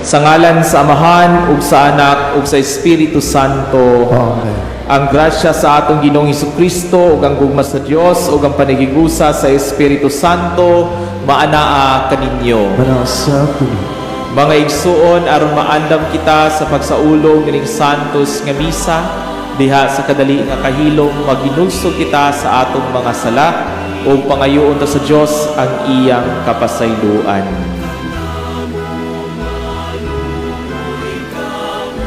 Sa ngalan sa Amahan ug sa Anak ug sa Espiritu Santo. Amen. Ang grasya sa atong Ginoong Kristo ug ang gugma sa Dios ug ang panaghiusa sa Espiritu Santo maanaa kaninyo. Manasa kini. Mga igsuon, aron maandam kita sa pagsaulog nining Santos nga Misa, diha sa kadali nga kahilom, maghinulsol kita sa atong mga sala ug pangayoon ta sa Dios ang iyang kapasayloan.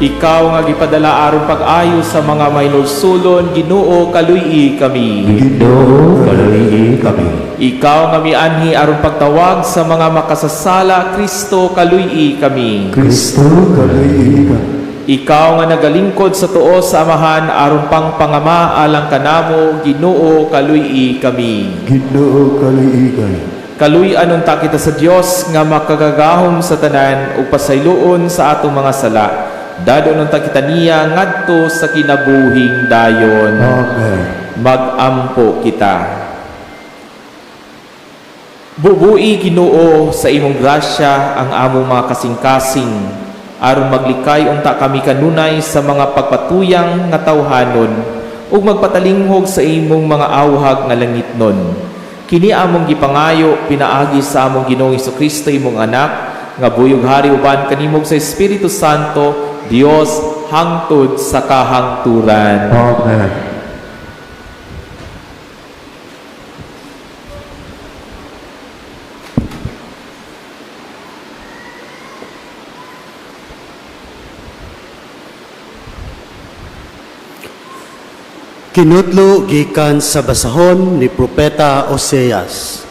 Ikaw nga gipadala aron pag-ayo sa mga mahinulsulon, Ginoo, kaluy-i kami. Ginoo, kaluy-i kami. Ikaw nga mianhi aron pagtawag sa mga makasasala, Kristo, kaluy-i kami. Kristo, kaluy-i kami. Ikaw nga nagalingkod sa tuo sa Amahan aron pangpangama alang kanamo, Ginoo, kaluy-i kami. Ginoo, kaluy-i kami. Kaluy-an unta kita sa Dios nga makagagahom sa tanan ug pasayloon sa atong mga sala. Dadon unta kita niya ngadto sa kinabuhing dayon. Amen. Magampo kita. Bubui, Ginoo, sa imong grasya ang among mga kasing-kasing aron maglikay unta kami kanunay sa mga pagpatuyang nga tawhanon ug magpatalinghog sa imong mga awhag nga langitnon. Kini among gipangayo pinaagi sa among Ginoong Kristo, imong Anak, nga buhi ug hari uban kanimo sa Espiritu Santo, Dios, hangtod sa kahangturan. Amen. Kinutlo gikan sa basahon ni Propeta Oseas.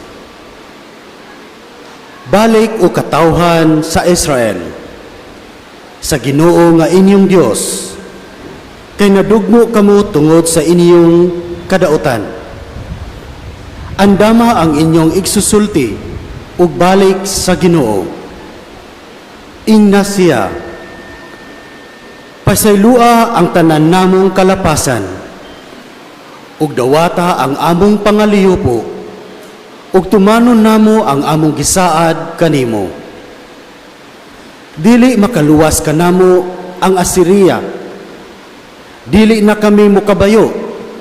Balik, o katawhan sa Israel, sa Ginoo nga inyong Dios, kay nadugmo kamo tungod sa inyong kadautan. Andama ang inyong igsusulti ug balik sa Ginoo. Ingna siya, "Pasaylua ang tanan namong kalapasan ug dawata ang among pangaliyupo ug tumanon namo ang among gisaad kanimo. Dili makaluwas kanamo ang Assyria. Dili na kami mokabayo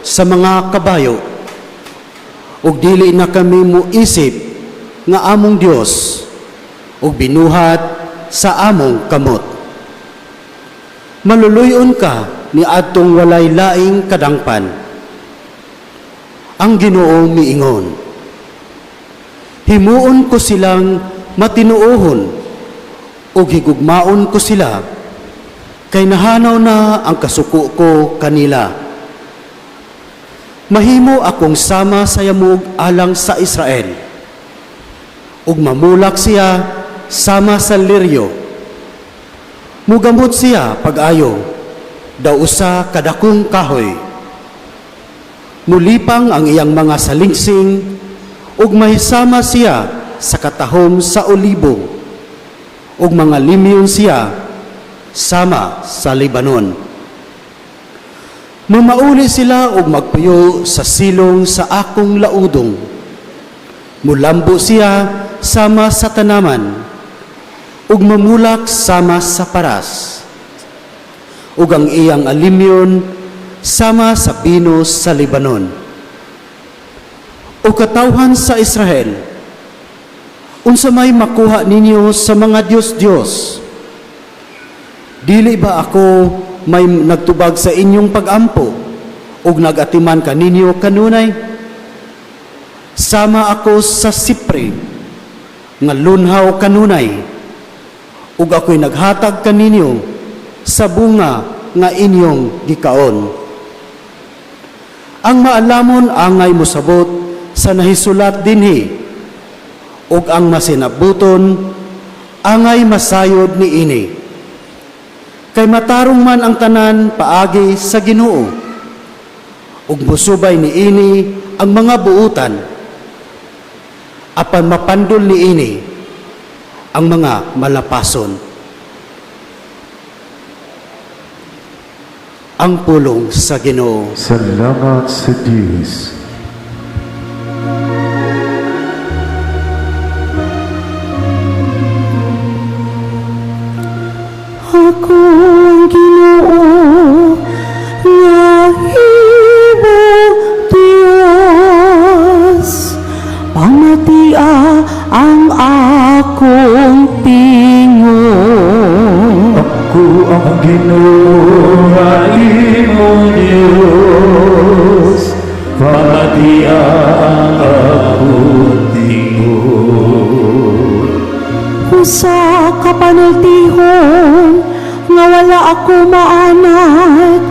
sa mga kabayo ug dili na kami moisip nga among Dios ug binuhat sa among kamot. Maluluy-on ka ni adtong walay laing kadangpan." Ang Ginoo miingon, "Himuon ko silang matinuohon ug higugmaon ko sila kay nahanaw na ang kasuko ko kanila. Mahimo akong sama sa yamog alang sa Israel ug mamulak siya sama sa liryo. Mugamot siya pag-ayo, daw usa ka dakong kahoy. Mulipang ang iyang mga salingsing ug mahisama siya sa katahom sa olibo ug mga limyon siya sama sa Lebanon. Mamauli sila ug magpuyo sa silong sa akong laudong. Mulambo siya sama sa tanaman ug mamulak sama sa paras. Ug ang iyang alimyon sama sa bino sa Lebanon. O katawhan sa Israel, unsa may makuha ninyo sa mga Diyos-Diyos? Dili ba ako may nagtubag sa inyong pagampo ug nagatiman kaninyo kanunay? Sama ako sa sipre nga lunhaw kanunay ug ako'y naghatag kaninyo sa bunga nga inyong gikaon. Ang maalamon angay mosabot sa nahisulat dinhi ug ang masinabuton angay masayod niini. Kay matarong man ang tanan paagi sa Ginoo ug musubay niini ang mga buutan, apan mapandol niini ang mga malapason." Ang pulong sa Ginoo. Salamat sa Diyos. Ako ang Ginoo nga imong Dios. Pamatia ang akong tingog. Ako ang Ginoo nga imong Dios. Pamatia ang akong tingog. Usa ka panultihon nga wala ako maanad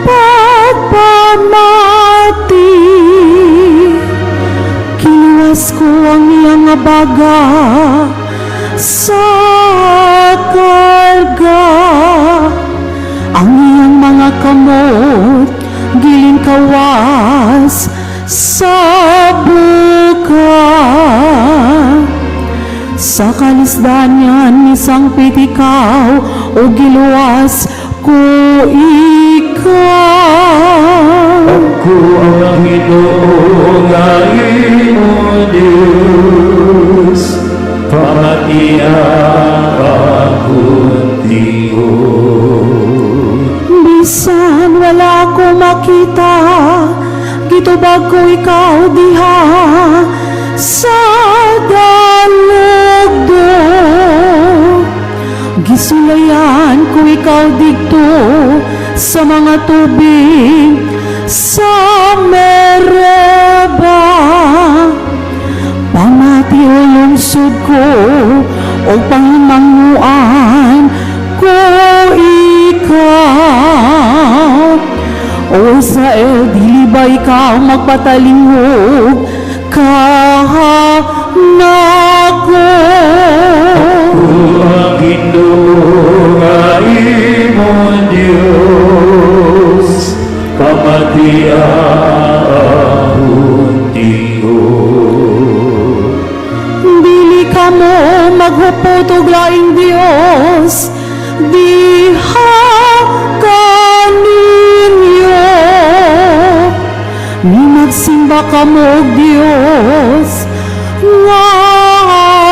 pagpamati. Kiluwas ko ang iyang nga baga sa karga. Ang iyang mga kamot gilingkawas sa buka. Sa kalisdanan nisangpit ikaw o giluwas ko ikaw. Ako ang Ginoo nga imong Dios. Pamatia ang akong tingog. Bisan wala ko makita, gitubag ko ikaw diha sa dalugdo. Gisulayan ko ikaw didto sa mga tubig sa Meriba. Pamati, o lungsod ko, o panghimanguan ko ikaw. O Israel, dili ba ikaw magpatalingog kanako? Ako ang Ginoo nga imong Dios. Pamatia ang akong tingog. Dili kamo maghupot og laing Dios diha kaninyo. Ni magsimba kamo og Dios nga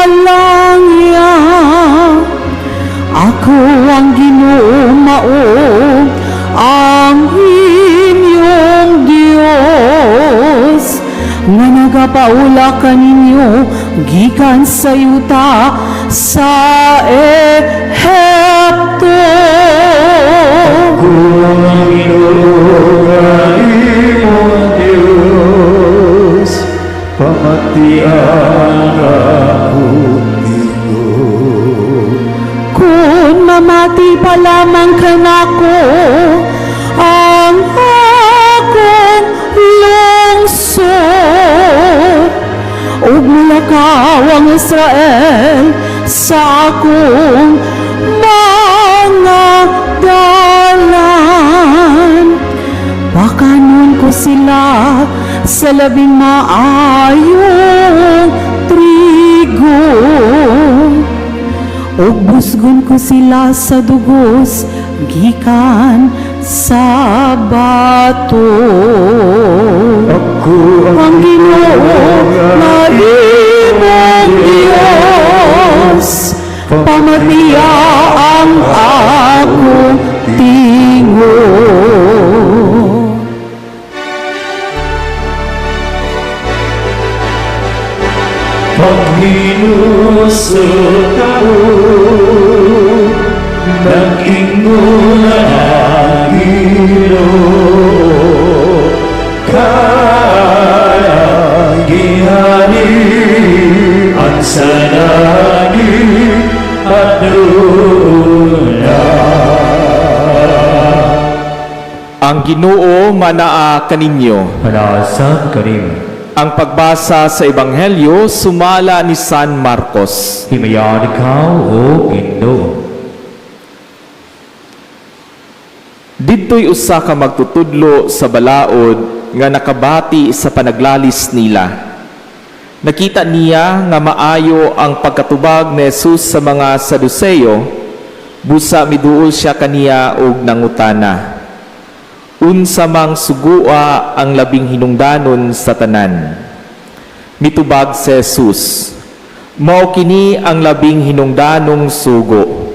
langya. Ako ang Ginoo, mao ang inyong Dios nga nagapaula kaninyo gikan sa yuta sa Ehipto. Ako ang Ginoo nga imong Dios. Pamatia ang akong tingog. Kung mamati pa lamang kanako ang akong lungsod, ug mulakaw ang Israel sa akong mga dalan. Pakanon ko sila sa labing maayong trigo ug busgon ko sila sa dugos gikan sa bato. Ako Ang Ginoo nga imong Dios, pamatia ang akong tingog. Paghinusot ako, nag-ingon ang Ginoo, kanang giharian sa langit aduna. Ang Ginoo manaa kaninyo. Manaa sab kanimo. Ang pagbasa sa Ebanghelyo sumala ni San Marcos. Himayaon ikaw, O Ginoo. Didto'y usa ka magtutudlo sa balaod nga nakabati sa panaglalis nila. Nakita niya nga maayo ang pagkatubag ni Jesus sa mga Saduceo, busa miduol siya kaniya og nangutana: "Unsa mang sugua ang labing hinungdanon sa tanan?" Mitubag si Jesus, "Mao kini ang labing hinungdanong sugo.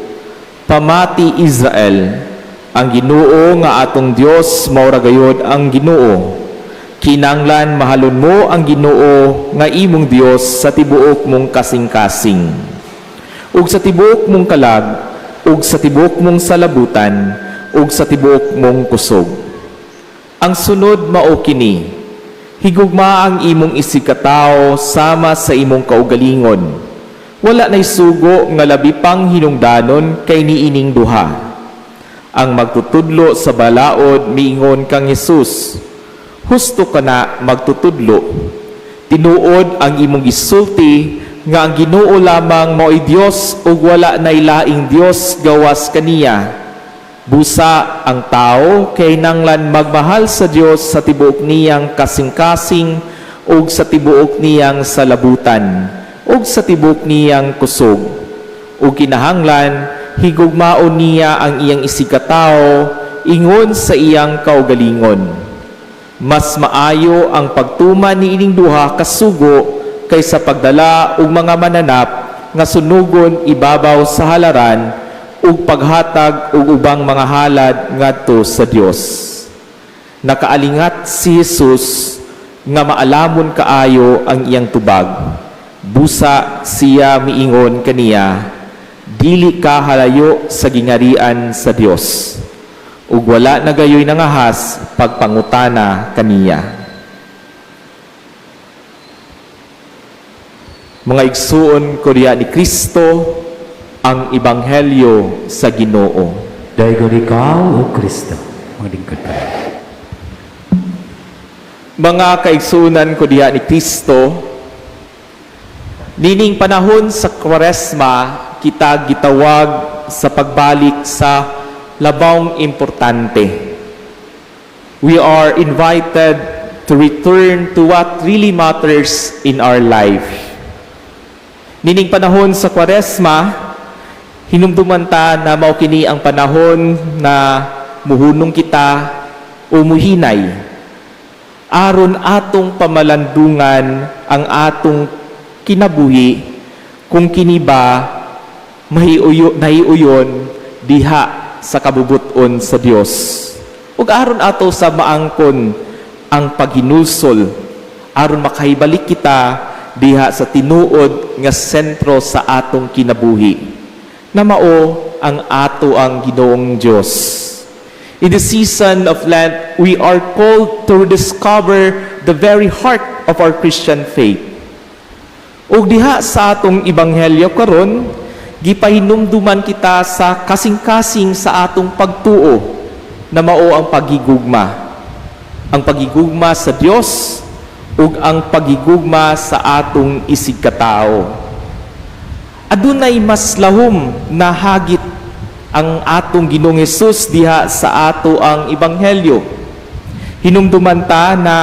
Pamati, Israel, ang Ginoo nga atong Dios mao ra gayod ang Ginoo. Kinanglan mahalon mo ang Ginoo nga imong Dios sa tibuok mong kasing-kasing, ug sa tibuok mong kalag, ug sa tibuok mong salabutan, ug sa tibuok mong kusog. Ang sunod mao kini: Higugma ang imong isigkatawo sama sa imong kaugalingon. Wala nay sugo nga labi pang hinungdanon kay niining duha. Ang magtutudlo sa balaod miingon kang Hesus, "Husto ka na, magtutudlo. Tinuod ang imong gisulti nga ang Ginoo lamang mao'y Dios ug wala nay laing Dios gawas kaniya. Busa ang tao kay nanglan magmahal sa Dios sa tibuok niyang kasing-kasing ug sa tibuok niyang salabutan ug sa tibuok niyang kusog. Ug kinahanglan higugmaon niya ang iyang isigkatawo ingon sa iyang kaugalingon. Mas maayo ang pagtuman niining duha ka sugo kaysa pagdala og mga mananap nga sunugon ibabaw sa halaran ug paghatag og ubang mga halad ngadto sa Dios." Nakaalingat si Jesus nga maalamon kaayo ang iyang tubag. Busa siya miingon kaniya, "Dili ka halayo sa gingarian sa Dios." Ug wala na gayoy nangahas pagpangutana kaniya. Mga igsuon ko diha ni Kristo, ang ebanghelyo sa Ginoo. Daygon ikaw, O Kristo. Maglingkod ka. Mga kaigsuonan ko diha ni Kristo, nining panahon sa Kwaresma, kita gitawag sa pagbalik sa labawng importante. We are invited to return to what really matters in our life. Nining panahon sa Kwaresma, hinumduman ta na mao kini ang panahon na muhunong kita o muhinay aron atong pamalandungan ang atong kinabuhi kung kini ba mahiuyo, nahiuyon diha sa kabubuton sa Dios ug aron ato sa maangkon ang paghinulsol aron makahibalik kita diha sa tinuod nga sentro sa atong kinabuhi na mao ang ato ang Ginoong Dios. In the season of Lent, we are called to rediscover the very heart of our Christian faith. Ug diha sa atong ebanghelyo karon, gipahinumduman kita sa kasing-kasing sa atong pagtuo na mao ang paghigugma. Ang paghigugma sa Dios ug ang paghigugma sa atong isigkatao. Adunay mas lahom na hagit ang atong Ginoong Hesus diha sa ato ang ebanghelyo. Hinumduman ta na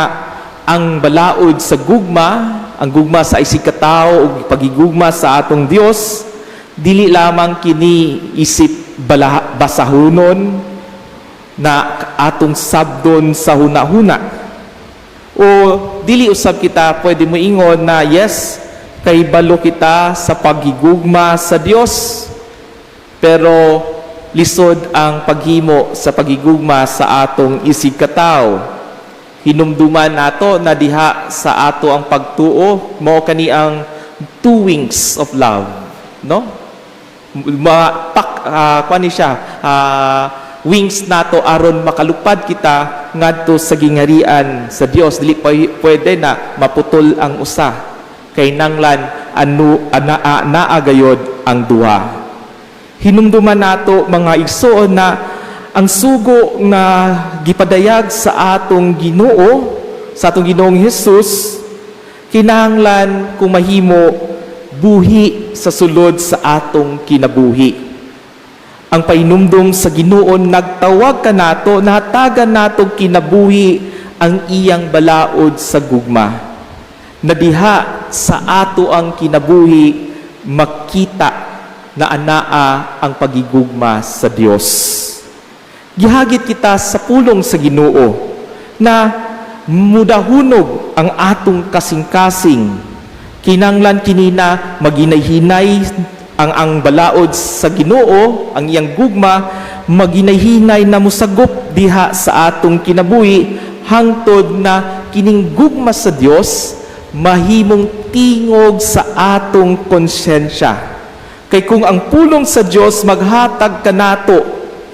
ang balaod sa gugma, ang gugma sa isigkatao ug paghigugma sa atong Dios, dili lamang kini isip basahunon na atong sabdon sa hunahuna. O dili usab kita pwede mo ingon na yes, kay balo kita sa paghigugma sa Dios, pero lisod ang paghimo sa paghigugma sa atong isigkatao. Hinumduman nato na diha sa ato ang pagtuo mao kani ang two wings of love, no? Mapak kuan ni siya, wings nato aron makalupad kita ngadto sa gingarian sa Dios. Dili pa pwede na maputol ang usa kay nanglan anu ana, naa gayod ang duha. Hinumduman nato, mga igsoon, na ang sugo nga gipadayag sa atong Ginoo, sa atong Ginoong Hesus, kinahanglan kung mahimo buhi sa sulod sa atong kinabuhi. Ang pahinumdum sa Ginoo nagtawag kanato, nahatagan nato kinabuhi ang iyang balaod sa gugma. Na diha sa ato ang kinabuhi makita na anaa ang pagigugma sa Dios. Gihagit kita sa pulong sa Ginoo na mudahunog ang atong kasing-kasing. Kinanglan kini na maginay-hinay Ang balaod sa Ginoo, ang iyang gugma, maghinay-hinay na musagop diha sa atong kinabuhi hangtod na kining gugma sa Dios mahimong tingog sa atong konsyensya. Kay kung ang pulong sa Dios maghatag kanato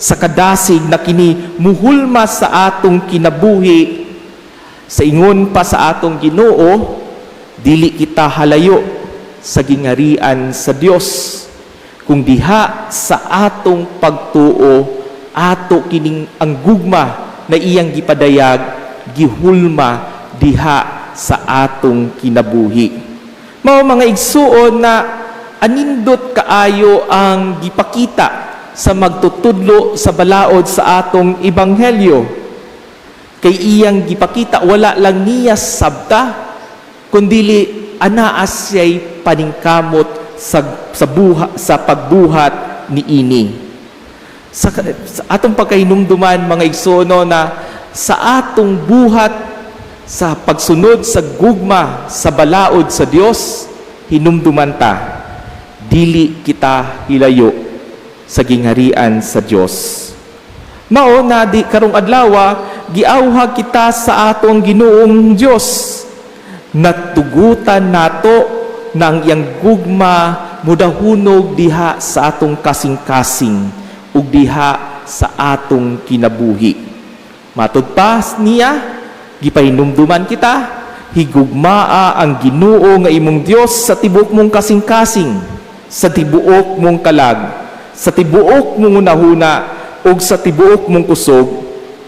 sa kadasig na kini muhulma sa atong kinabuhi, sa ingon pa sa atong Ginoo, dili kita halayo sa gingarian sa Dios kung diha sa atong pagtuo, ato kining ang gugma na iyang gipadayag gihulma diha sa atong kinabuhi. Mao, mga igsuon, na anindot kaayo ang gipakita sa magtutudlo sa balaod sa atong ebanghelyo, kay iyang gipakita, wala lang niya sabta kundili anaa siya'y paningkamot sa pagbuhat niini. Sa atong pagkahinumduman, mga igsuon, na sa atong buhat sa pagsunod sa gugma sa balaod sa Dios, hinumduman ta, dili kita hilayo sa gingharian sa Dios. Mao na di karong adlaw giawhag kita sa atong Ginoong Dios, natugutan nato na ang iyang gugma mudahunog diha sa atong kasing-kasing ug diha sa atong kinabuhi. Matud pa niya, gipahinumduman kita, "Higugmaa ang Ginoo nga imong Dios sa tibuok mong kasing-kasing, sa tibuok mong kalag, sa tibuok mong hunahuna ug sa tibuok mong kusog,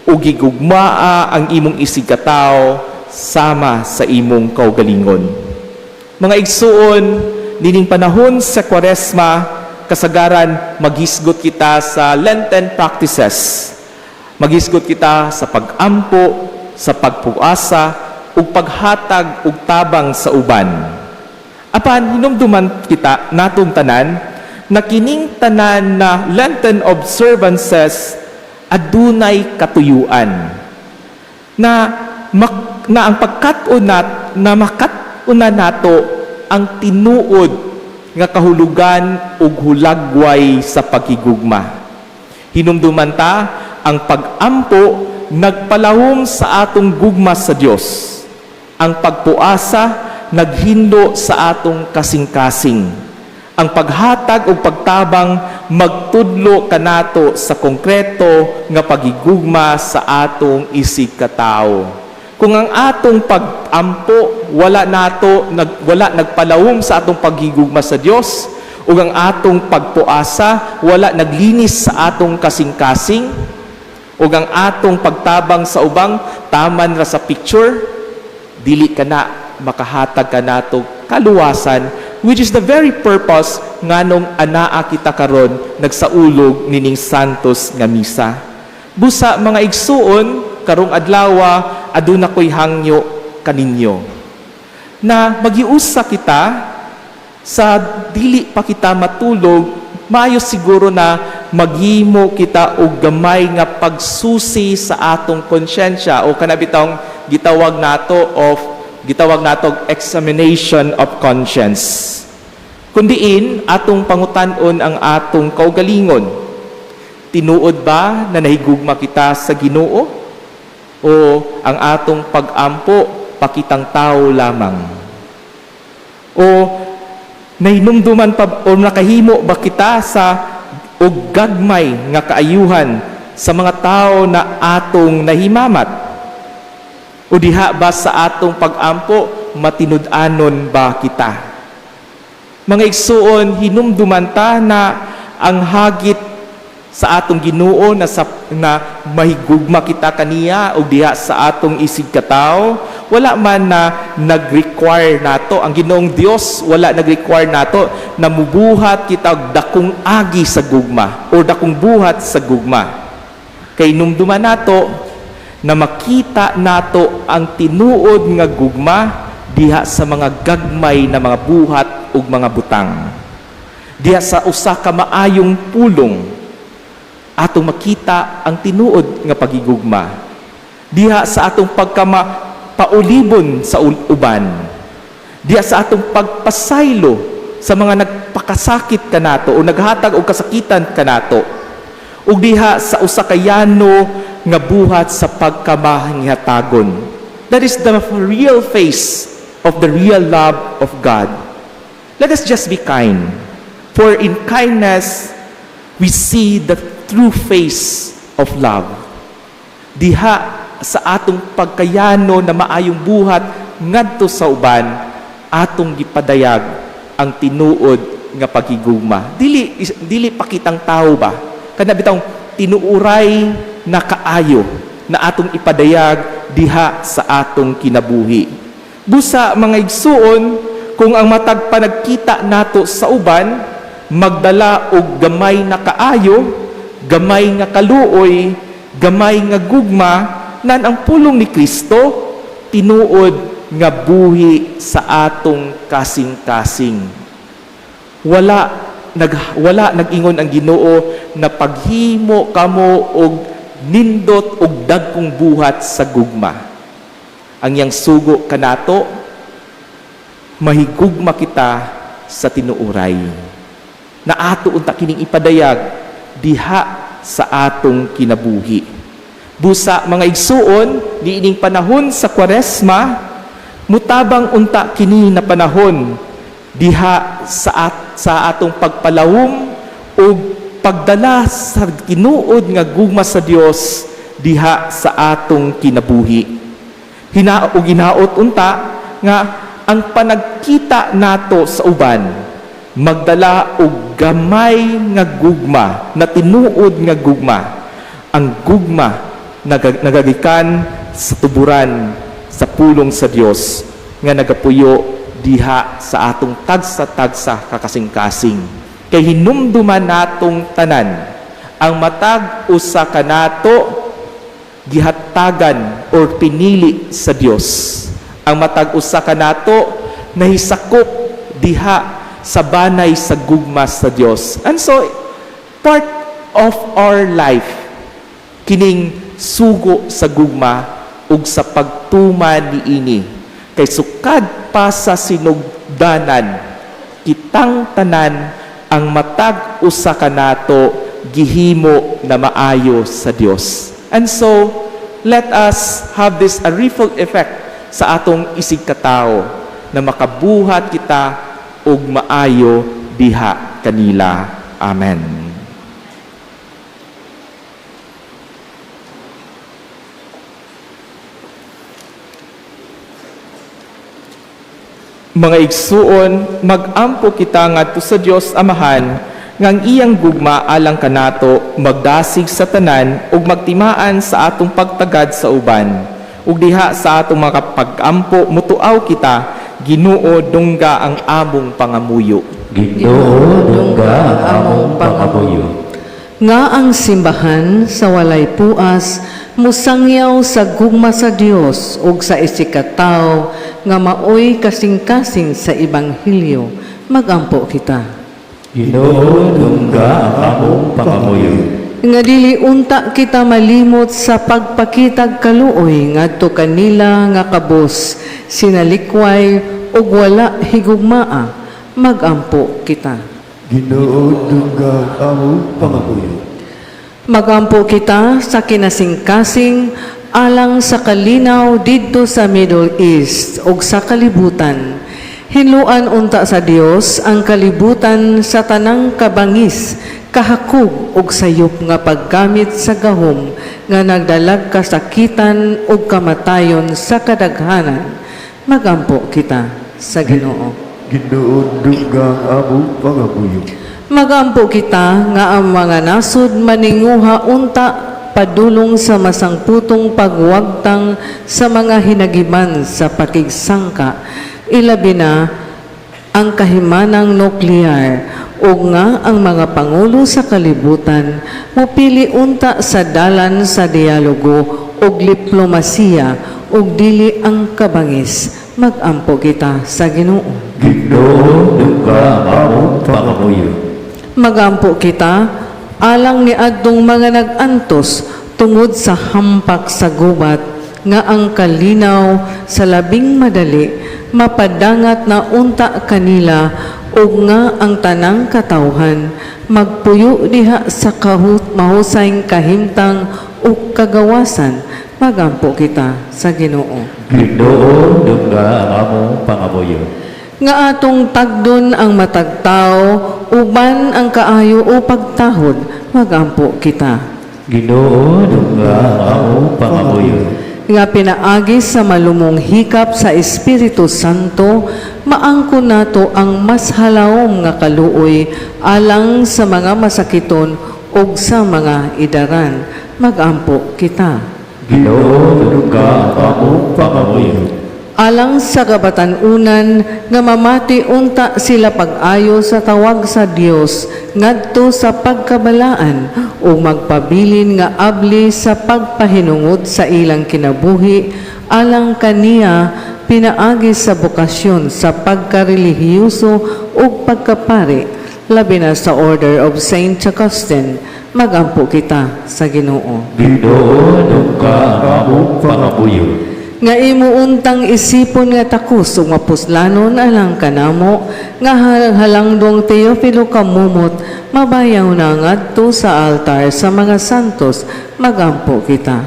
ug higugmaa ang imong isigkatawo sama sa imong kaugalingon." Mga igsuon, nining panahon sa Kwaresma, kasagaran maghisgot kita sa Lenten practices. Maghisgot kita sa pag-ampo, sa pagpuasa, ug paghatag og tabang sa uban. Apan hinumduman kita natong tanan na kining tanan na Lenten observances adunay katuyuan na na ang pagkat-on nat na makat-unan nato ang tinuod nga kahulugan ug hulagway sa paghigugma. Hinumduman ta, ang pag-ampo nagpalahom sa atong gugma sa Dios. Ang pagpuasa naghinlo sa atong kasing-kasing. Ang paghatag ug pagtabang magtudlo kanato sa konkreto nga pagigugma sa atong isig katawo. Kung ang atong pag-ampo wala nagpalawom sa atong paghigugma sa Dios ug ang atong pagpuasa wala naglinis sa atong kasing-kasing ug ang atong pagtabang sa ubang taman ra sa picture, dili ka na makahatag kanato kaluwasan, which is the very purpose nganong anaa kita karon nagsaulog nining Santos nga Misa. Busa, mga igsuon, karong adlawa aduna ko'y hangyo kaninyo na magiusa kita sa dili pa kita matulog. Maayo siguro na maghimo kita og gamay nga pagsusi sa atong konsyensya o kana bitawng gitawag nato og examination of conscience, kundiin atong pangutan-on ang atong kaugalingon. Tinuod ba na nahigugma kita sa Ginoo o ang atong pag-ampo pakitang tao lamang? O nahinumduman pa o nakahimo ba kita sa og gagmay nga kaayuhan sa mga tao na atong nahimamat? O diha ba sa atong pag-ampo, matinud-anon ba kita? Mga igsuon, hinumduman ta na ang hagit sa atong Ginoo na mahigugma kita kaniya o diha sa atong isig katawo, wala man na nag-require nato. Ang Ginoong Dios wala nag-require nato na mubuhat kita og dakong agi sa gugma o dakong buhat sa gugma. Kay numduman nato na makita nato ang tinuod nga gugma diha sa mga gagmay na mga buhat ug mga butang, diha sa usa ka maayong pulong atong makita ang tinuod nga pagigugma, diha sa atong pagkama paulibon sa uban, diha sa atong pagpasaylo sa sa mga nagpakasakit kanato o naghatag og kasakitan kanato, ug diha sa usa ka yano nga buhat sa pagkamahangihatagon. That is the real face of the real love of God. Let us just be kind. For in kindness, we see the true face of love. Diha sa atong pagkayano na maayong buhat ngadto sa uban, atong gipadayag ang tinuod nga paghigugma. Dili dili pakitang tao ba? Kana bitawng tinuuray na kaayo na atong ipadayag diha sa atong kinabuhi. Busa, mga igsuon, kung ang matag panagkita nato sa uban magdala og gamay na kaayo, gamay nga kaluoy, gamay nga gugma, nan ang pulong ni Kristo tinuod nga buhi sa atong kasing-kasing. Wala nag-ingon ang Ginoo na paghimo kamo og nindot og dagkong buhat sa gugma. Ang iyang sugo kanato, mahigugma kita sa tinuuray. Na ato unta kining ipadayag diha sa atong kinabuhi. Busa, mga igsuon, niining panahon sa Kwaresma, mutabang unta kini na panahon diha sa atong pagpalawom o pagdala sa tinuod nga gugma sa Dios diha sa atong kinabuhi. Hina ug hinaot unta nga ang panagkita nato sa uban magdala og gamay nga gugma, na tinuod nga gugma, ang gugma nagagikan sa tuburan sa pulong sa Dios nga nagapuyo diha sa atong tagsa-tagsa kakasing-kasing. Kay hinumduman natong tanan, ang matag usa kanato gihatagan or pinili sa Dios. Ang matag usa kanato nahisakop diha sa banay sa gugma sa Dios. And so part of our life kining sugo sa gugma ug sa pagtuman niini, kay sukad pa sa sinugdanan, kitang tanan, ang matag usa kanato gihimo na maayo sa Dios. And so let us have this a ripple effect sa atong isig katao na makabuhat kita og maayo diha kanila. Amen. Mga igsuon, magampo kita ngadto sa Dios Amahan nga ang iyang gugma alang kanato magdasig sa tanan ug magtimaan sa atong pagtagad sa uban. Ug diha sa atong mga pag-ampo, mutuaw kita. Ginoo, dungga ang among pangamuyo. Ginoo, dungga ang among pangamuyo. Nga ang simbahan sa walay puas musangyaw sa gugma sa Dios ug sa isigkatawo nga maoy kasing-kasing sa ebanghelyo, magampo kita. Ginoo, dungga ang among pangamuyo. Nga dili unta kita malimot sa pagpakitag kaluoy ngadto kanila nga kabos sinalikway ug wala higugmaa, magampo kita. Ginoo, dungga ang among pangamuyo. Magampo kita sa kinasingkasing alang sa kalinaw didto sa Middle East ug sa kalibutan. Hinluan unta sa Dios ang kalibutan sa tanang kabangis, kahakog ug sayop nga paggamit sa gahom nga nagdalag kasakitan ug kamatayon sa kadaghanan. Magampo kita sa Ginoo. Ginoo, dungga ang among pangamuyo. Magampo kita nga ang mga nasod maninguha unta padulong sa masangputong pagwagtang sa mga hinagiban sa pakigsangka, ilabi na ang kahimanang nuklear, ug nga ang mga pangulo sa kalibutan mopili unta sa dalan sa dialogo ug diplomasiya ug dili ang kabangis. Magampo kita sa Ginoo. Ginoo, dungga ang among pangamuyo. Magampo kita alang ni adtong mga nag-antos tungod sa hampak sa gubat, nga ang kalinaw sa labing madali mapadangat na unta kanila. ug nga ang tanang katawhan magpuyo diha sa kahut mahusay kahimtang ug kagawasan. Magampo kita sa Ginoo. Ginoo, dungga ang among pangamuyo. Nga atong tagdon ang matag tawo uban ang kaayo o pagtahod, magampo kita. Ginoo, dungga ang among pangamuyo. Nga pinaagi sa malumong hikap sa Espiritu Santo, maangkon nato ang mas halawom nga kaluoy alang sa mga masakiton ug sa mga idaran. Magampo kita. Ginoo, dungga ang among pangamuyo. Alang sa kabatan-unan nga mamati unta sila pag-ayo sa tawag sa Dios ngadto sa pagkabalaan ug magpabilin nga abli sa pagpahinungod sa ilang kinabuhi alang kaniya pinaagi sa bokasyon sa pagkarelihiyoso ug pagkapari, labi na sa Order of Saint Augustine. Magampo kita sa Ginoo. Ginoo, dungga ang among pangamuyo. Nga imo untang isipon nga takos ug mapuslanon alang kanamo nga halangdong Teofilo Camomot mabayaw na ngadto sa altar sa mga santos. Magampo kita.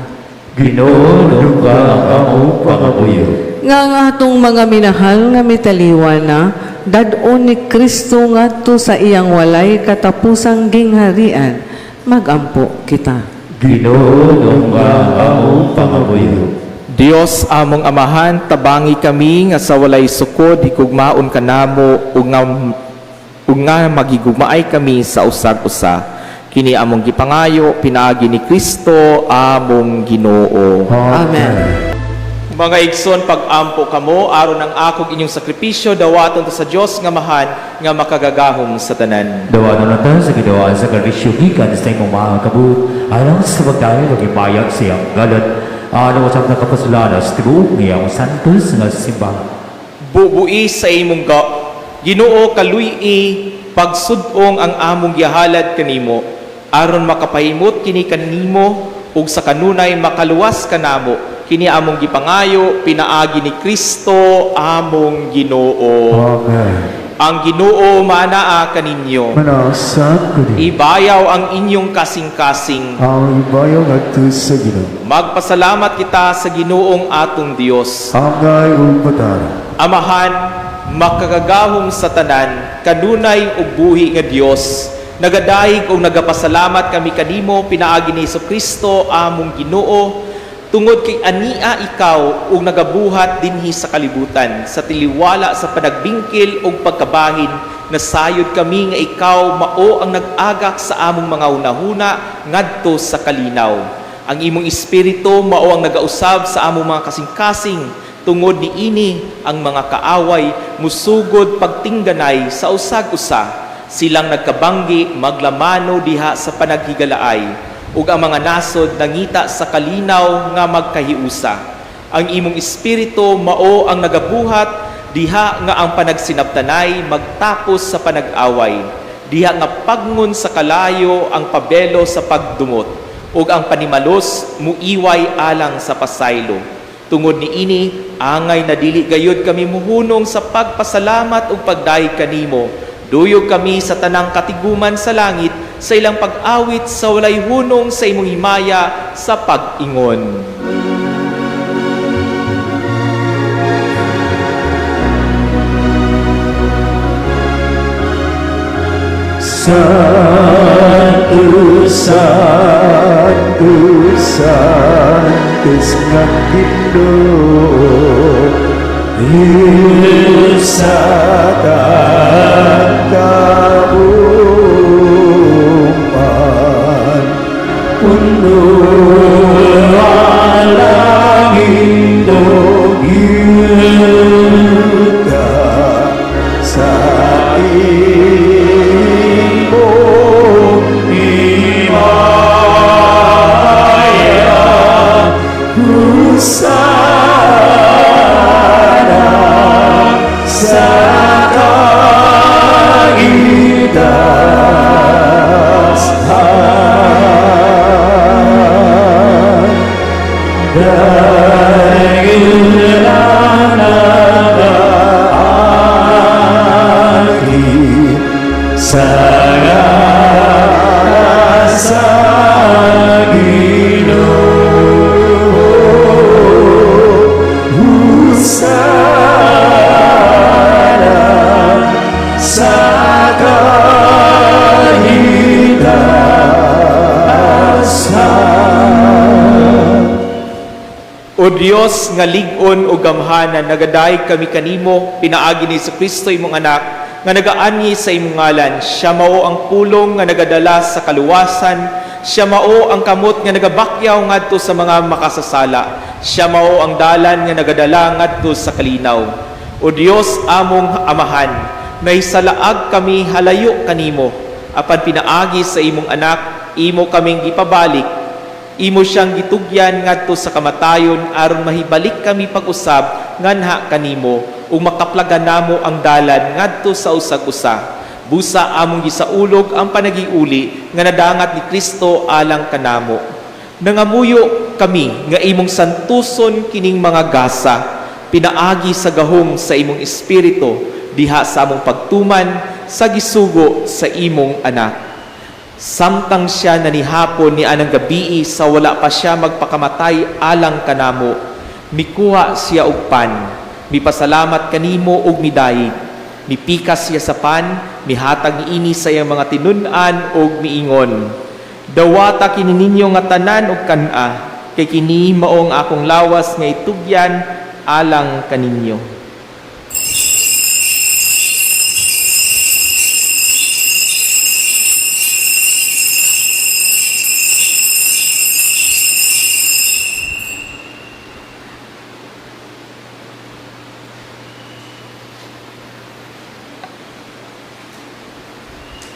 Ginoo, dungga ang among pangamuyo. Nga ang atong mga minahal nga mitaliwa na dad-on ni Kristo ngadto sa iyang walay katapusang gingharian. Magampo kita. Ginoo, dungga ang among pangamuyo. Dios among Amahan, tabangi kami nga sa walay sukod higugmaon kanamo ug nga magigugmaay kami sa usag-usa. Kini among gipangayo pinaagi ni Kristo among Ginoo. Amen. Mga igsoon, pag-ampo kamo aron ang akong inyong sakripisyo dawaton ta sa Dios nga Amahan nga makagagahom sa tanan. Dawaton ta sa Ginoo ang sakripisyo gikan sa imong mga kamot alang sa pagdayeg ug himaya sa iyang ngalan, alang sa kapasulanan sa tibuok niyang santos nga simbahan. Bubui sa imong ga Ginoo, kaluy-i pagsud-ong ang among gihalad kanimo aron makapahimot kini kanimo ug sa kanunay makaluwas kanamo. Kini among gipangayo pinaagi ni Kristo among Ginoo. Amen. Ang Ginoo maanaa kaninyo. Manaa sab kanimo. Ibayaw ang inyong kasing-kasing. Ang ibayaw ngadto sa Ginoo. Magpasalamat kita sa Ginoong atong Dios. Angay ug matarong. Amahan, makagagahom sa tanan, kanunay ug buhi nga Dios, nagadayeg ug nagapasalamat kami kanimo pinaagi ni Kristo among Ginoo, tungod kay ania ikaw ug nagabuhat dinhi sa kalibutan sa taliwala sa panagbingkil ug pagkabahin. Nasayod kami nga ikaw mao ang nag-agak sa among mga hunahuna ngadto sa kalinaw. Ang imong espiritu mao ang nagausab sa among mga kasing-kasing. Tungod niini, ang mga kaaway musugod pagtingganay sa usag-usa. Silang nagkabanggi maglamano diha sa panaghigalaay ug ang mga nasod nangita sa kalinaw nga magkahiusa. Ang imong espiritu mao ang nagabuhat diha nga ang panagsinabtanay magtapos sa panag-away, diha nga pagngon sa kalayo ang pabelo sa pagdumot ug ang panimalos muiway alang sa pasaylo. Tungod niini, angay na dili gayud kami muhunong sa pagpasalamat ug pagdayeg kanimo. Duyog kami sa tanang katiguman sa langit sa ilang pag-awit sa walay hunong sa imong himaya sa pag-ingon. Santo, Santo, Santos nga Ginoo, sa kauman, puno ang langit ug yuta sa imong himaya. Hosana sa kaitasan. Dios nga lig-on ug gamhanan, nagadayeg kami kanimo pinaagi ni Kristo imong anak nga nagaanhi sa imong ngalan. Siya mao ang pulong nga nagadala sa kaluwasan, siya mao ang kamot nga nagabakyaw ngadto sa mga makasasala, siya mao ang dalan nga nagadala ngadto sa kalinaw. O Dios among Amahan, nahisalaag kami halayo kanimo, apan pinaagi sa imong anak imo kaming gipabalik. Imo siyang gitugyan ngadto sa kamatayon aron mahibalik kami pag-usab nganha kanimo ug makaplagan namo ang dalan ngadto sa usag-usa. Busa among gisaulog ang panagiuli nga nadangat ni Kristo alang kanamo. Nangamuyo kami nga imong santuson kining mga gasa pinaagi sa gahom sa imong espiritu diha sa among pagtuman sa gisugo sa imong anak. Samtang siya nanihapon ni anang gabii sa wala pa siya magpakamatay alang kanamo, mikuha siya og pan, mipasalamat kanimo og midayig. Mipikas siya sa pan, mihatag niini sa iyang mga tinun-an og miingon, "Dawata kini ninyo nga tanan og kan-a, kay kini mao ang akong lawas nga itugyan alang kaninyo."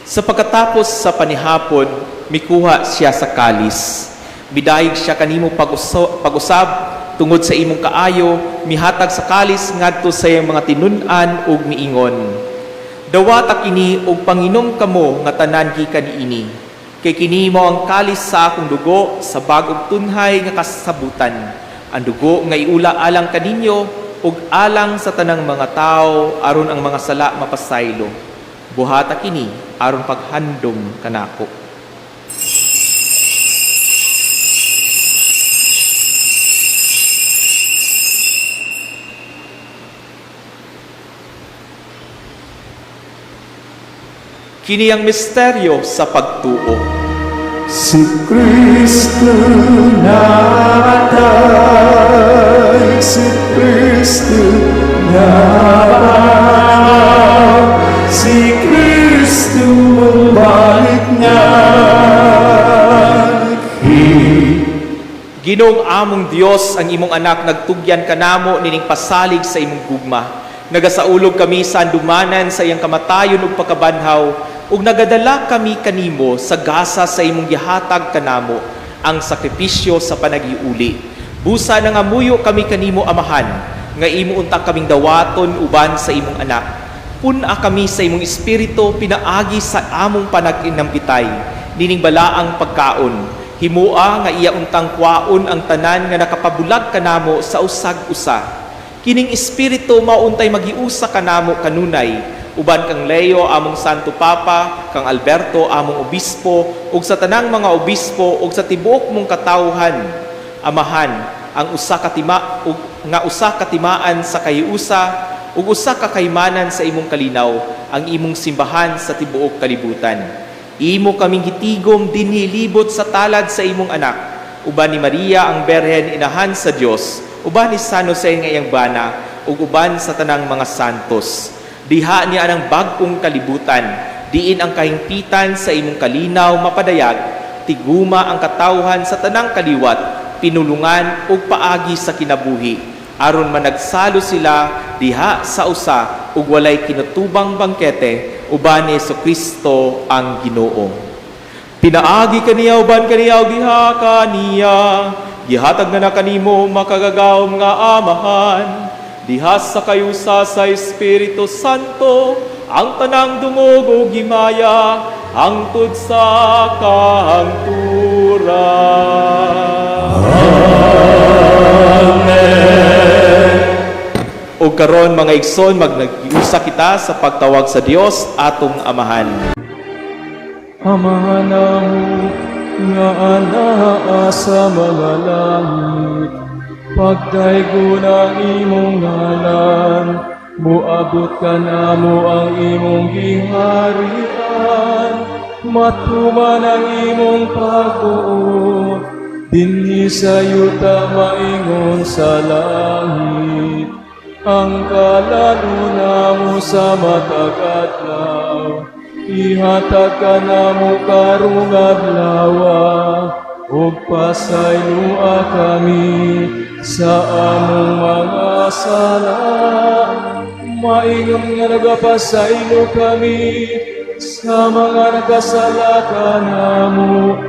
Sa pagkatapos sa panihapon, mikuha siya sa kalis. Midayeg siya kanimo pag-usab tungod sa imong kaayo, mihatag sa kalis ngadto sa iyang mga tinun-an ug miingon, "Dawata kini ug panginom kamo nga tanan gikan niini. Kay kini mao ang kalis sa akong dugo sa bag-ong tunhay nga kasabutan. Ang dugo nga iula alang kaninyo ug alang sa tanang mga tawo aron ang mga sala mapasaylo. Buhata kini aron paghandom kanako." Kini ang misteryo sa pagtuo. Si Kristo namatay, si Kristo nabanhaw, si Kristo balik na. Ginoong among Dios, ang imong anak nagtugyan kanamo nining pasalig sa imong gugma. Nagasaulog kami sa andumanan sa iyang kamatayon ug pagkabanhaw, ug nagadala kami kanimo sa gasa sa imong gihatag kanamo, ang sakripisyo sa panagiuli. Busa nangamuyo kami kanimo, Amahan, nga imo unta kaming dawaton uban sa imong anak. Pun-a kami sa imong espiritu pinaagi sa among panaginambitay nining balaang pagkaon. Himua nga iya untang kwaon ang tanan nga nakapabulag kanamo sa usag-usa. Kining espiritu mauntay magiusa kanamo kanunay uban kang Leo among Santo Papa, kang Alberto among obispo, ug sa tanang mga obispo ug sa tibuok mong katawhan. Amahan, ang usa ka tima ug nga usa ka timaan sa kahiusa ug usa ka kaymanan sa imong kalinaw, ang imong simbahan sa tibuok kalibutan. Imo kaming gitigom dinhi libot sa talad sa imong anak, uban ni Maria ang Berhen inahan sa Dios, uban ni San Jose nga iyang bana, ug uban sa tanang mga santos. Diha niya ang bag-ong kalibutan, diin ang kahingpitan sa imong kalinaw mapadayag, tiguma ang katawhan sa tanang kaliwat, pinulungan ug paagi sa kinabuhi, aron managsalo sila diha sa usa ug walay kinutubang bangkete, uban ni Kristo ang Ginoo. Pinaagi kaniya uban kaniya ug diha kaniya, gihatag na na kanimo makagagahom nga Amahan, diha sa kayusa sa Espiritu Santo, ang tanang dungog ug himaya hangtod sa kahangturan. Amen. O karon mga igsoon, magnagiusa kita sa pagtawag sa Dios atong Amahan. Amahan namo nga anaa sa mga langit, pagdaygon ang imong ngalan, muabot kanamo ang imong giharian, matuman ang imong pagbuot, Dinhi sa yuta maingon sa langit. Ang kalan-on namo sa matag adlaw, ihatag kanamo karong adlawa, ug pasayloa kami sa among mga sala, maingon nga nagapasaylo kami sa mga nakasala kanamo,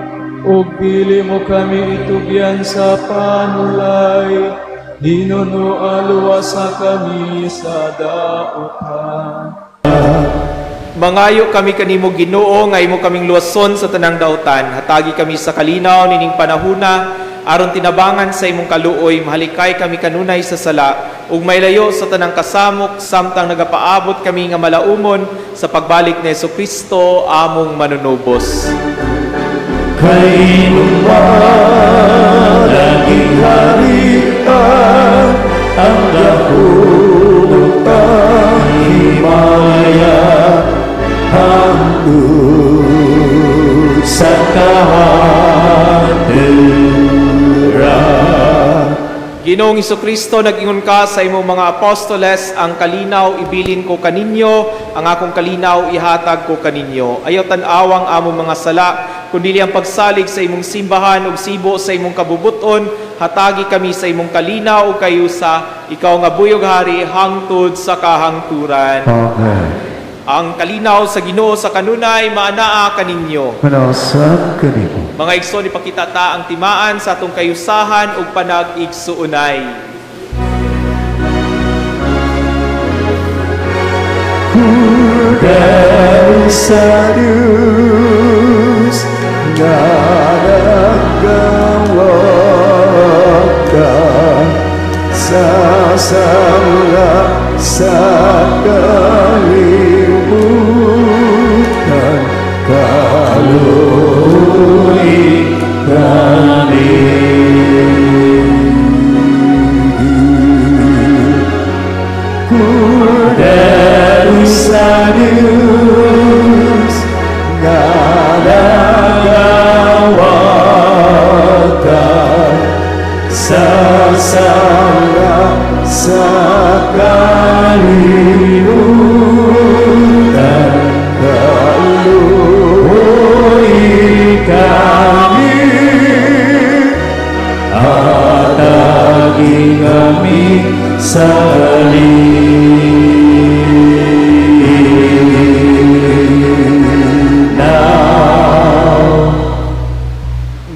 ug dili mo kami itugyan sa panulay, hinunoa luwasa kami sa dautan. Mangayo kami kanimo, Ginoo, nga imo kaming luwason sa tanang dautan. Hatagi kami sa kalinaw nining panahuna aron tinabangan sa imong kaluoy mahalikay kami kanunay sa sala ug mailayo sa tanang kasamok samtang nagapaabot kami nga malaumon sa pagbalik ni Kristo among manunubos. Kay man ang gingharian, ang gahom ug ang himaya, hangtod sa kahangturan. Ginoong Kristo, nag-ingon ka sa imong mga apostoles, "Ang kalinaw ibilin ko kaninyo, ang akong kalinaw ihatag ko kaninyo." Ayaw tan-awang among mga sala, kundi ang pagsalig sa imong simbahan ug sibo sa imong kabubuton, hatagi kami sa imong kalinaw ug kayusa, ikaw nga buhi ug hari hangtod sa kahangturan. Amen. Ang kalinaw sa Ginoo sa kanunay maanaa kaninyo. Manausab kanimo. Mga igsoon, ipakita ta ang timaan sa atong kayusahan ug panag-igsuonay. Kordero sa Diyos nga nagawagtang sa sala sa kalibutan, kaluoyi kami. Kordero sa Diyos nga nagawagtang sa sala sa kalibutan, kaluoyi kami. Hatagi kami sa kalinaw.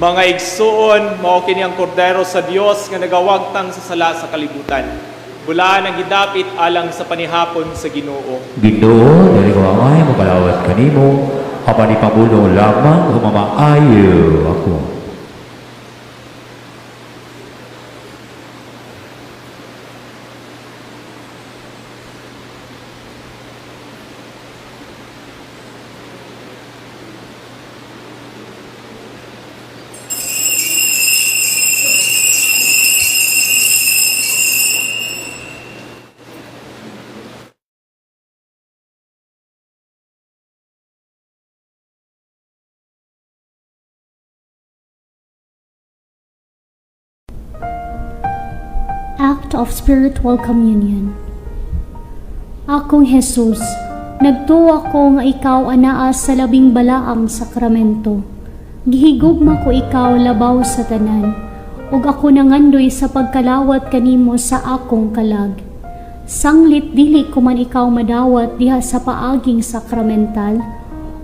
Mga igsuon, mao kini ang kordero sa Dios nga nagawagtang sa sala sa kalibutan. Bulaan ang gidapit alang sa panihapon sa Ginoo. Ginoo, dili ko angay mokalawat kanimo, apan ipabulong lamang ug mamaayo ako. Act of Spiritual Communion. Akong Jesus, nagtuo ko nga ikaw anaa sa labing balaang sakramento. Gihigugma ko ikaw labaw sa tanan, ug ako nangandoy sa pagkalawat kanimo sa akong kalag. Sanglit dili ko man ikaw madawat diha sa paaging sakramental,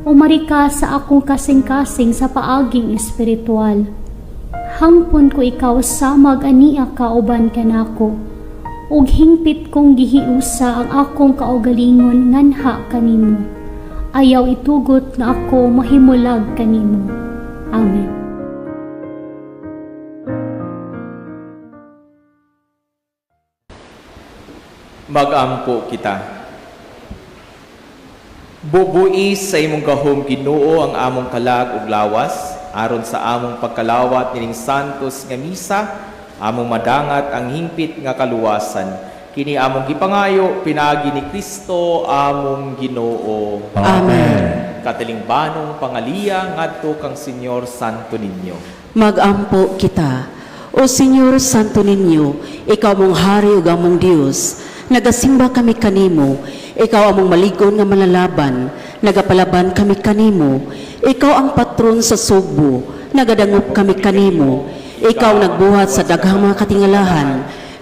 umari ka sa akong kasing-kasing sa paaging espiritual. Hangpon ko ikaw samag ania ka uban kanako, ug hingpit kong gihiusa ang akong kaugalingon nganha kanimo. Ayaw itugot nga ako mahimulag kanimo. Amen. Magampo kita. Bubuis sa imong gahom, Ginoo, ang among kalag ug lawas, aron sa among pagkalawat nining santos nga misa among madangat ang hingpit nga kaluwasan. Kini among gipangayo pinaagi ni Kristo among Ginoo. Amen. Katilingbanong pangaliya ngadto kang Señor Santo Niño. Magampo kita. O Señor Santo Niño, ikaw among hari ug among Dios. Nagasimba kami kanimo, ikaw among maligon nga manlalaban. Nagapalaban kami kanimo. Ikaw ang patron sa Sugbo, nagadangop kami kanimo. Ikaw nagbuhat sa daghang mga katingalahan.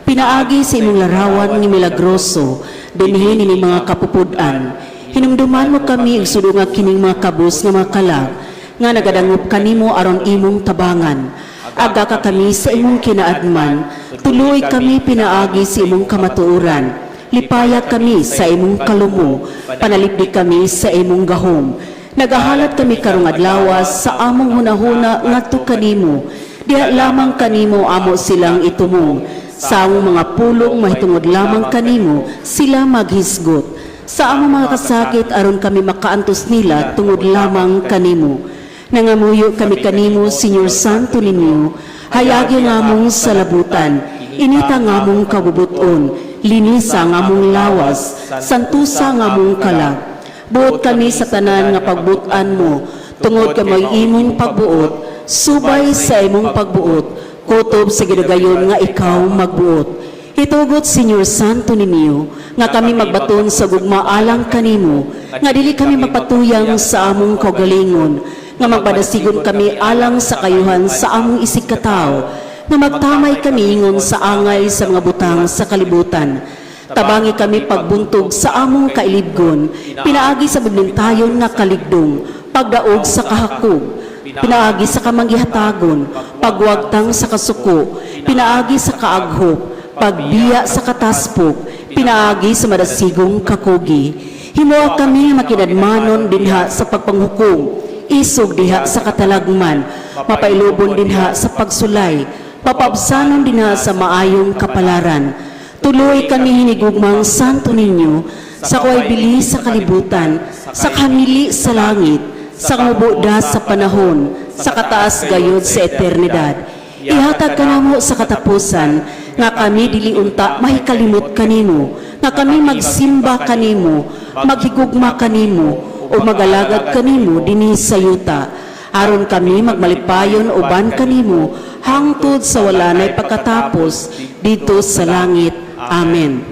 Pinaagi sa imong larawan nga milagroso, dinhi ini mga kapupud-an. Hinumduman mo kami ug sudunga kining mga kabus nga mga kalag nga nagadangop kanimo aron imong tabangan. Agaka kami sa imong kinaadman, tuloy kami pinaagi sa imong kamatuoran. Lipaya kami sa imong kalumo, panalipdi kami sa imong gahom. Nagahalat kami karong adlaw sa among hunahuna ngadto kanimo. Diha lamang kanimo amo silang itumong. Sa among mga pulong mahitungod lamang kanimo sila maghisgot. Sa among mga kasakit aron kami makaantos nila tungod lamang kanimo. Nangamuyo kami kanimo, Señor Santo Niño, hayagi ang among salabutan, inita ang among kabubuton, linisa ang among lawas, santusa ang among kalag. Buot kami sa tanan nga pagbutan mo, tungod kay mao'y imong pagbuot, subay sa imong pagbuot, kutob sa gidugayon nga ikaw magbuot. Itugot, Señor Santo Niño, nga kami magbaton sa gugma alang kanimo, nga dili kami magpatuyang sa among kaugalingon, nga magpadasigon kami alang sa kayuhan sa among isigkatawo, nga magtamay kami ingon sa angay sa mga butang sa kalibutan. Tabangi kami pagbuntog sa among kailibgon, pinaagi sa biblintayon nga kaligdong, pagdaog sa kahakog, pinaagi sa kamanggihatagon, pagwagtang sa kasuko, pinaagi sa kaaghop, pagbiya sa kataspok, pinaagi sa madasigong kakugi. Himoa kami makinadmanon dinha sa pagpanghukom, isog diha sa katalagman, mapailubon dinha sa pagsulay, papaabsanon dinha sa maayong kapalaran. Tuloy kami hinigugmang Santo Niño, sa kuway bili sa kalibutan, sa kamili sa langit, sa kamubuda sa panahon, sa kataas gayod sa eternidad. Ihatag kanamo sa katapusan, nga kami dili unta mahikalimot kanimo, nga kami magsimba kanimo, maghigugma kanimo, o magalagad kanimo dinhi sa yuta. Aron kami magmalipayon uban kanimo hangtod sa wala nay pagkatapos didto sa langit. Amen.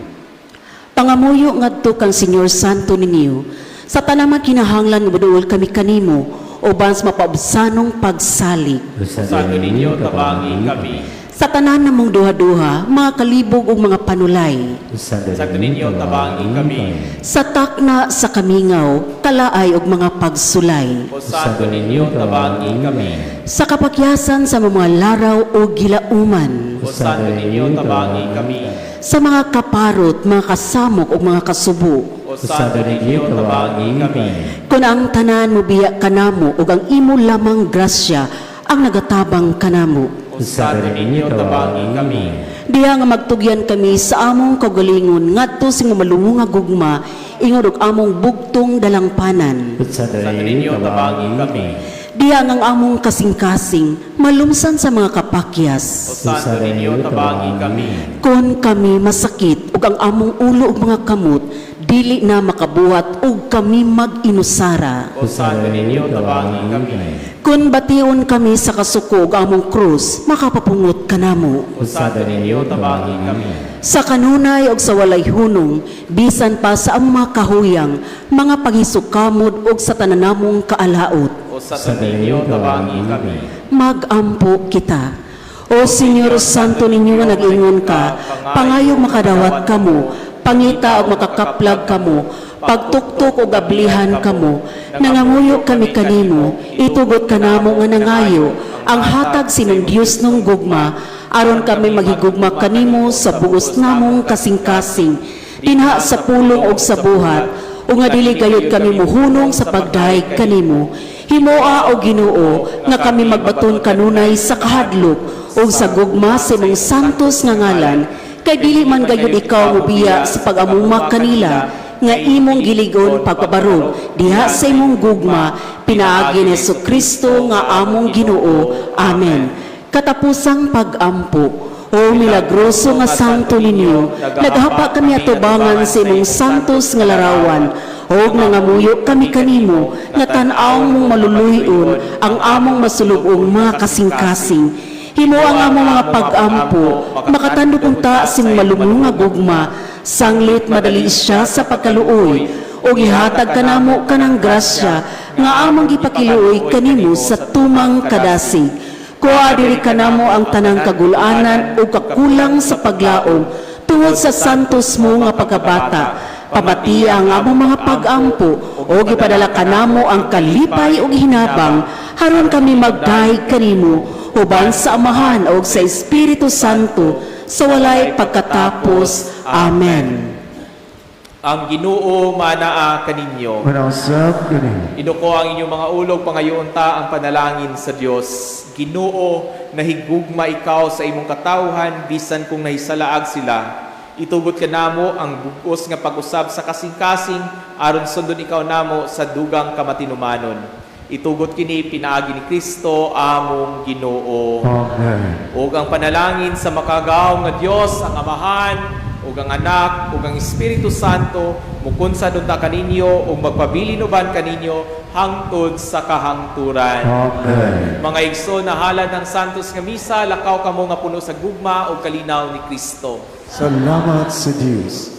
Pangamuyo ngadto kang Señor Santo Niño, sa tanang mga kinahanglan nga moduol kami kanimo uban sa mapaubsanong pagsalig. Santo Niño, tabangi kami. Sa tanan namong duha-duha, mga kalibog ug mga panulay. Santo Niño, tabangi kami. Sa takna sa kamingaw, kalaay ug mga pagsulay. O Santo Niño, tabangi kami. Sa kapakyasan sa mga laraw o gilauman. O Santo Niño, tabangi kami. Sa mga kaparot, mga kasamok ug mga kasubo. O Santo Niño, tabangi kami. Kung ang tanan mobiya kanamo ug ang imo lamang grasya ang nagatabang kanamo. O Santo Niño, tabangi kami. Diha nga magtugyan kami sa among kaugalingon ngadto sa imong malungo nga gugma ingod og among bugtong dalangpanan. Santo Niño, tabangi kami. Diha nga ang among kasing-kasing malumsan sa mga kapakyas. O Santo Niño, tabangi kami. Kon kami masakit ug ang among ulo ug mga kamot dili na makabuhat ug kami mag-inusara. O Santo Niño, tabangi kami. Kon bation kami sa kasuko ug among krus, makapapungot kanamo. O Santo Niño, tabangi kami. Sa kanunay ug sa walay hunong, bisan pa sa among mga kahuyang, mga paghisukamod ug sa tanan namong kaalaot. O Santo Niño, tabangi kami. Magampo kita. O Señor Santo Niño nga nag-ingon ka, pangayong makadawat kamo, pangita og makakaplag kamo, pagtuktok og ablihan kamo, nanganguyo kami kanimo, itugot kanamo nga nangayo, ang hatag sa imong Diosnong gugma, aron kami maghigugma kanimo sa bugos namong kasing-kasing, dinha sa pulong og sa buhat, o nga dili gayud kami muhunong sa pagdayeg kanimo. Himoa, o Ginoo, nga kami magbaton kanunay sa kahadlok ug sa gugma sa imong santos nga ngalan, kay dili man gayud ikaw mobiya sa pag-amuma kanila nga imong giligon pagpabarog diha sa imong gugma pinaagi ni Kristo nga among Ginoo. Amen. Katapusang pag-ampo. O milagroso nga santo ninyo, naghapa kami atubangan sa imong santos nga larawan, ug nangamuyo kami kanimo nga tan-awon mong maluluy-on ang among masulub-ong mga kasing-kasing. Himo ang among mga pag-ampo makatandog unta sa imong malumo nga gugma, sanglit madali siya sa pagkaluoy, ug ihatag kanamo kanang grasya nga among gipakiluoy kanimo sa tumang kadasig. Kuha diri kanamo ang tanang kagulanan ug kakulang sa paglaom tungod sa santos mo nga pagkabata. Pamatia ang among mga pag-ampo ug ipadala kanamo ang kalipay ug hinabang aron kami magdayeg kanimo uban sa Amahan ug sa Espiritu Santo sa walay pagkatapos. Amen. Ang Ginoo manaa kaninyo. Manausap kaniyo. Iduko ang inyong mga ulo ug pangayoon ta ang panalangin sa Dios. Ginoo, nahigugma ikaw sa imong katawhan bisan kung nahisalaag sila. Itugot kanamo ang bug-os nga pag-usab sa kasing-kasing aron sundon ikaw namo sa dugang kamatinumanon. Itugot kini pinaagi ni Kristo among Ginoo. Amen. Ug ang panalangin sa makagagahom nga Dios, ang Amahan, ug ang Anak, ug ang Espiritu Santo, mukunsad unta kaninyo ug magpabilin uban kaninyo hangtod sa kahangturan. Amen. Mga igsoon, nahalad ang Santos nga Misa, lakaw kamo nga puno sa gugma ug kalinaw ni Kristo. Salamat sa Diyos.